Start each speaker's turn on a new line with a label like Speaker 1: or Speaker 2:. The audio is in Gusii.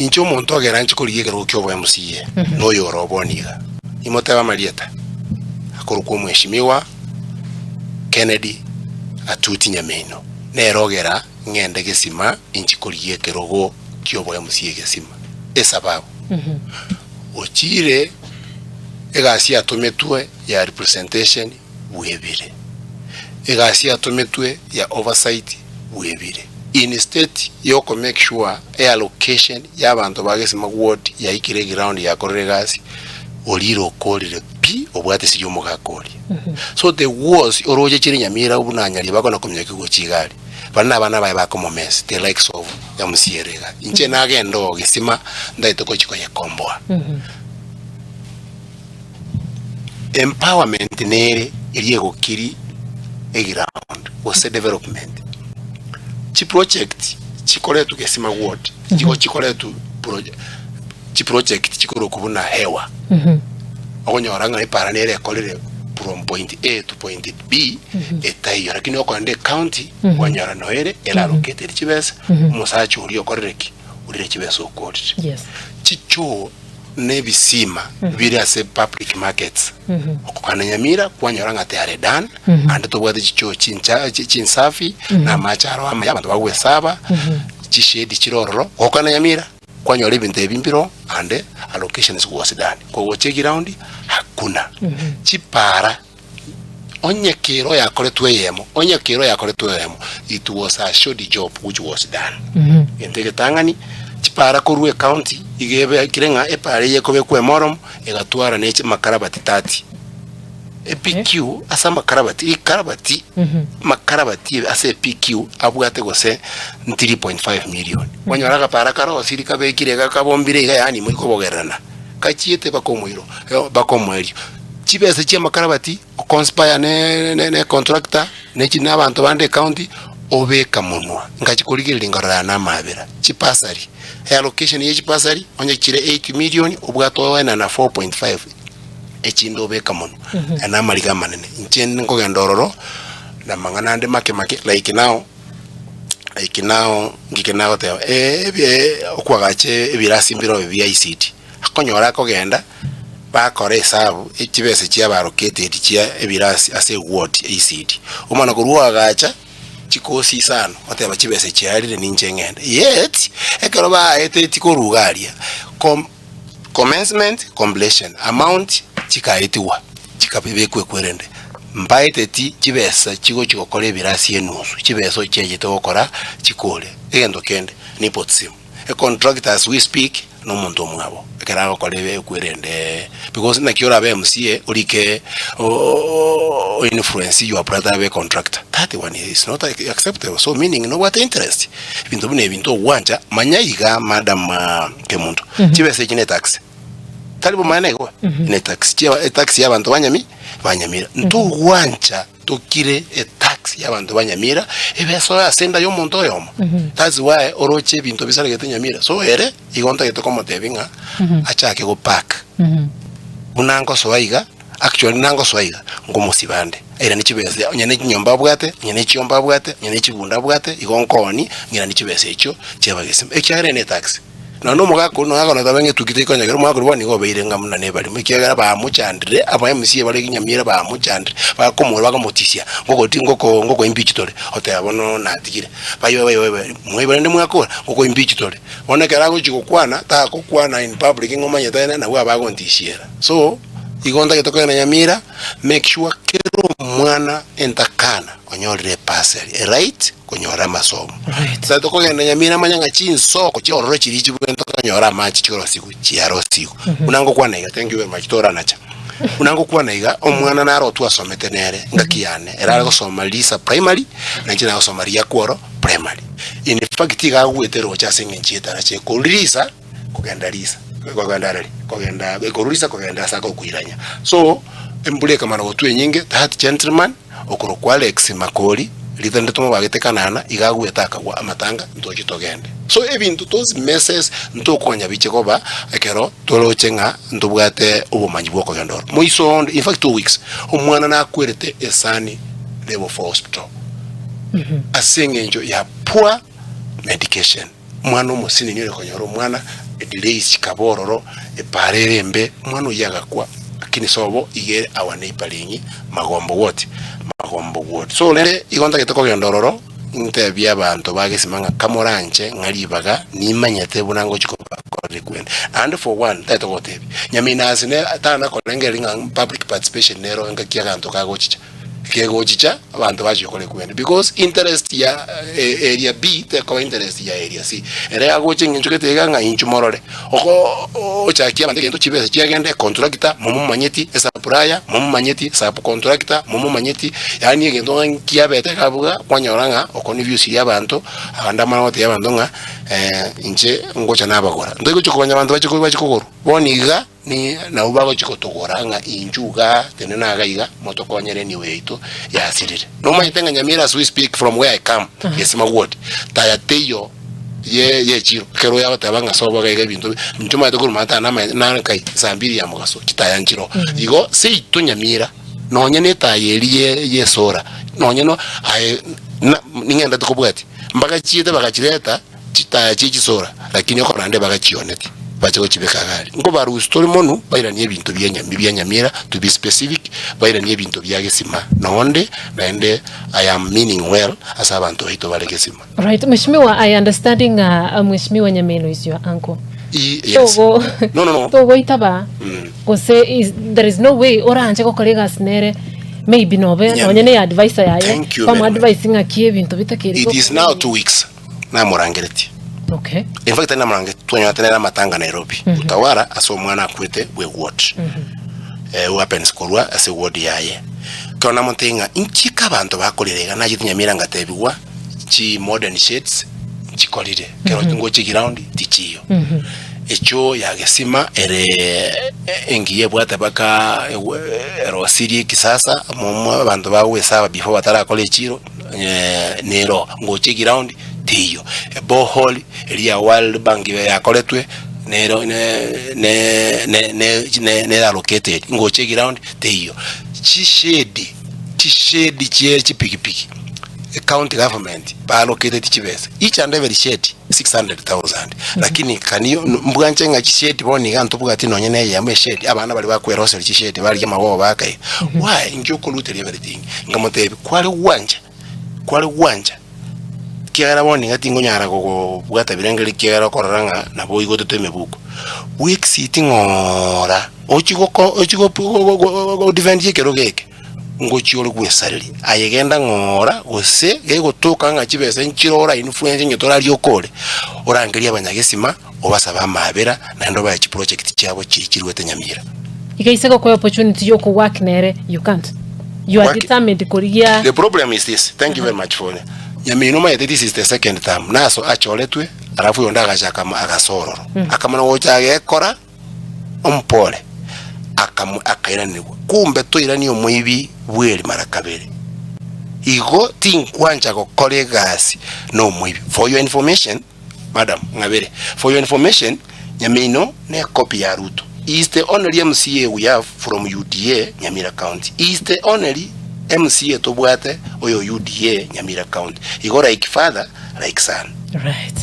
Speaker 1: Inche omonto ogera nche korigia ekerogo kia obo-MCA noyo ore oboni iga. Imotebe amarieta, akorokwa Omweshimiwa Kennedy Atuti Nyamino, nere ogera ng'ende gesima inche korigia ekerogo kia obo-MCA gesima. Esababu, ochire egasi yatometwe ya representation bwebire, egasi yatometwe ya oversight bwebire. Instead yoko make sure eallocation ya abanto ba Gesima ward yaikire eground yakorire egasi, orire okorire pi obwate siri omogaka oria. So the wars oroche chire Nyamira buna Nyaria bakona kominyokia gochia iga aria, baria na abana baye bakomomess the likes of Nyamusiere iga. Inche nagenda oo Gesima ntaete gochia koyekomboa. Empowerment nere eria egokiri eground gose development. Chiproject chikoretwa Gesima ward, chigo chikoretwa proje chiproject chikorokwa buna hewa. Okonyora ng'a epara nere ekorire from point A to point B etaiyo, lakini okorenda ecounty kwanyora noyo ere ere allocated chibesa, omosacha oria okorire ki? Orire chibesa okorire.
Speaker 2: Yes.
Speaker 1: Chichoo na ebisima bire ase public markets. Okogana Nyamira kwanyora ng'a they are done, ande tobwate chichoo chincha chinsafi, na amache aro amaya abanto bagwesaba, chishedi chire ororo. Gokana Nyamira kwanyora ebinto ebi mbiroo ande allocations was done. Kogocha eground hakuna. Chipara Onye kero yakoretwe eyemo, onye kero yakoretwe eyemo, it was a short job which was done. Egento egetang'ani, chipara korwa ecounty iga ebekire ng'a epara eye ekobekwa emoromo, egatwara ne chimakarabati 30. EPQ ase amakarabati, rikarabati, amakarabati ase EPQ abwate gose 3.5 million. Kwanyora agapara karosiri kabekire iga kabombire iga yaani moikobogererana, kachiete mpaka omoiro, mpaka omoerio. Chibesa chi'amakarabati, oconspire ne ne contractor, ne chi na abanto bande ecounty, obeka monwa. Ngachi korigereria nkarora aya namabera. Chibasari, eallocation ye chibasari, onye chire 8 million, obwate oenana 4.5, echinde obeka monwa. Aya namariga amanene. Inche nkogenda ororo, na amang'ana ande make make, like now, like now, ngike nagoteba, ebi okwagacha ebirasi mbire obe bia ICT. Akonyora akogenda, bakora esabu ye chibesa chia allocated chia ebirasi ase eward ya ECD. Omwana korwa oagacha chikosi isano, oteba chibesa chiarire ninche ng'ende. Yet, ekero baeteti korwa iga aria, com commencement, completion, amount chikaetigwa, chikabekwa ekwerende. Mbaeteti chibesa chigochi gokora ebirasi enusu, chibesa ochiachete gokora chikore. Egento kende, nepotism. Econtractor as we speak nomonto omwabo ekero agokora ebe ekwerende because naki orabe MCA orike o influence your brother abe contractor that one is not acceptable so meaning nobwate interest ebinto buna ebi ntogwancha manya iga madam Kemunto chibesa echi ne tax tari bomana igo ne tax chia etax ya abanto banyami banyamira ntogwancha Tokire etax y'abanto ba Nyamira ebesoe ase enda y'omonto oyomo. That's why oroche ebinto bisaregete Nyamira. So ere igo ntagete komotebia ng'a achake go park. Buna ngosoa iga, actually nangosoa iga, ngomosiba nde. Airanie chibesa onye ne chinyomba abwate, onye ne chiombe abwate, onye ne chibunda abwate, igo nkooni, ng'iranie chibesa echio chiabagesima. Ekiagera ere ne etax. Nonya nomogaka oria nonya akonoteba ng'a etuki tekonyagera, omogaka oria bono nigo obeire ng'a buna nebarimo, ekiagera bamochandire, aba MCA bare Nyamira bamochandire, bakomora bakamotisia, ngogoti ngoko ngoko impeach tore, oteba bono natigire, baiba baiba baiba mwaiba rende mwakora, ngoko impeach tore. Bono ekero agochi gokwana, takokwana in public ng'a omanyete aye nabwo abagontisiera. So, igo ntagete kogenda Nyamira, make sure kera omwana entakana onyorire ebursary, a right. konyora amasomo.
Speaker 2: Right.
Speaker 1: Tari tokogenda Nyamira manya ng'a chinsoko chiororo chiria chibwenerete konyora amache chirosigwe, chiarosigwe. Buna ngokwana iga, thank you very much, toranacha. Buna ngokwana iga, omwana naro twasomete nere ngaki yane, ere are gosoma Lisa Primary, na inche nagosoma Riakworo Primary. In fact iga agwete roche ase eng'encho y'etaracha ekorwa Lisa kogenda Lisa, kogenda arari, kogenda ekorwa Lisa kogenda ase agokoirania. So, embura ekamana gotwa enyinge, that gentleman. Okorokwa Alex Makori, rita rinde tomobagete Kanana, iga agwete akagwa amatanga ntoche togende. So ebinto those messes ntokonya biche koba ekero toroche ng'a ntobwate obomanyi bwa okogenda oro. Moiso onde, in fact 2 weeks, omwana nakwerete esani level 4 hospital ase eng'encho ya poor medication. Omwana omosinini ore konyora omwana. Edelays chikaba ororo, epaara ere embe, omwana oyio agakwa, lakini sobo iga ere our neighbouring Magombo what? Magombo ward. So rende igo ntagete kogenda ororo, ntebie abanto ba Gesima ng'a kamoranche ng'a ribaga nimanyete buna ngochia kobakorera ekwende. Naende for one, ntagete gogotebia, Nyaminasi ne tana korengereria ng'a public participation nero engaki aganto kagochicha. Kegochicha abanto bachia gokora ekwende because interest ya area B tekoba interest ya area C. Ere agocha eng'encho gete iga ng'a inchu morore oko ochakia abanto egento chibesa chiagende econtractor momomanyeti, esupplier momomanyeti, subcontractor momomanyeti, yaani egento ng'a nkiabete iga abwo iga kwanyora ng'a oko ni views ria abanto, abande bamanye gotebia abanto ng'a inche ngocha nabagora. Ntoigochia koganya abanto bache bache kogorwa, bono iga. Ni nabwo bagochia gotogora ng'a inchuo igaa, tenena iga iga, motokonyere enibo yaito yasirire. Nomanyete ng'a Nyamira as we speak from where I come, Gesima ward, taya teiyo ye yechiro, ekero oyagoteba ng'a sobo iga iga ebinto inche omanyete korwa maate namaete nankai saa mbiri ya mogaso chitaya nchiroo. Igo seito Nyamira nonye na etaya eria ye yesora nonye no aye na ning'endete kobwatia, mbagachiete bagachireta. Chitaya chie chisora, lakini okorora nde bagachioneti, bache gochibeka iga aria. Nkobarusia tore monwe, bairanie ebinto bia nyami bia nyamira, to be specific, bairanie ebinto bia gesima nonde, naende I am meaning well ase abanto baito bare gesima.
Speaker 2: Right, Mheshimiwa, I understand ng'a Mheshimiwa Nyamino is your uncle.
Speaker 1: I, yes.
Speaker 2: Togo,
Speaker 1: No, no, no.
Speaker 2: togoitaba gose is, there is no way oranche gokora egasi nere maybe nobe
Speaker 1: Nyam-
Speaker 2: nonye ne advisor yaye
Speaker 1: Thank you
Speaker 2: kwamu
Speaker 1: very much.
Speaker 2: advise ng'aki ebinto bitakeri
Speaker 1: It is now 2 weeks namorangeretie.
Speaker 2: Okay.
Speaker 1: In fact, tari namorangeretie, twanyora nere amatanga Nairobi. Utawala ase omwana akwete bwe ward. Eh, who happens korwa ase ward yaye. Ekero namotebia ng'a inki ka abanto bakorire iga, nachete Nyamira ngatebigwa chi modern shades nchikorire, ekero ngochia eground tichiyo. Echoo ya gesima ere engiya ebwate mpaka erosirie kisasa, momo abanto bagoesaba before batarakora echiro. nero ngocha eground teiyo, eborehole eria ya World Bank yakoretwe nero ne ne ne ne nere allocated ngocha eground teiyo. Chishade chishade chie chipikipiki ecounty government ba allocated chibesa each and every shade 600,000 lakini can you mbwanche ng'a chishade bono iga ntobwati nonye na eyemo eshade abana baria bakweroseria chishade barigia amagogo bakaiga why inki okoruteria everything? Nkamotebia kware gwancha kware gwancha ekiagera bono iga tingonyara gogobwata birengeri ekiagera okorora ng'a nabo oigotete emebuko. Bw'exit ng'oora ochie goko ochie go defend ekerogo eke. Ngochia ore gwesareria, aye genda ng'ora, gose gegotoka ng'a chibesa nchire ora influence onye toraria okore, orangerie abanyagesima, obasabe amaabera, naende obae chiproject chiabo chiria chiruete Nyamira.
Speaker 2: Iga ise gokoa opportunity yo ko work nere, you can't. You are
Speaker 1: Work-
Speaker 2: determined korigia.
Speaker 1: The problem is this, thank you very much for Nyamira omanyete this is the second term, naso achoretwe, alafu oyonde agacha akama agasoa ororo, akamana gocha agekora. Omopore akairanigwa, Kumbe toiranie omoibi bw'eri mara kabere. Igo tinkwancha gokora egasi nomoibi. For your information, madam, ng'abere, for your information, Nyamino ne copy ya Ruto. He is the only MCA we have from UDA Nyamira County. He is the only MCA tobwate oyo UDA Nyamira County. Igo like father, like son.
Speaker 2: Right.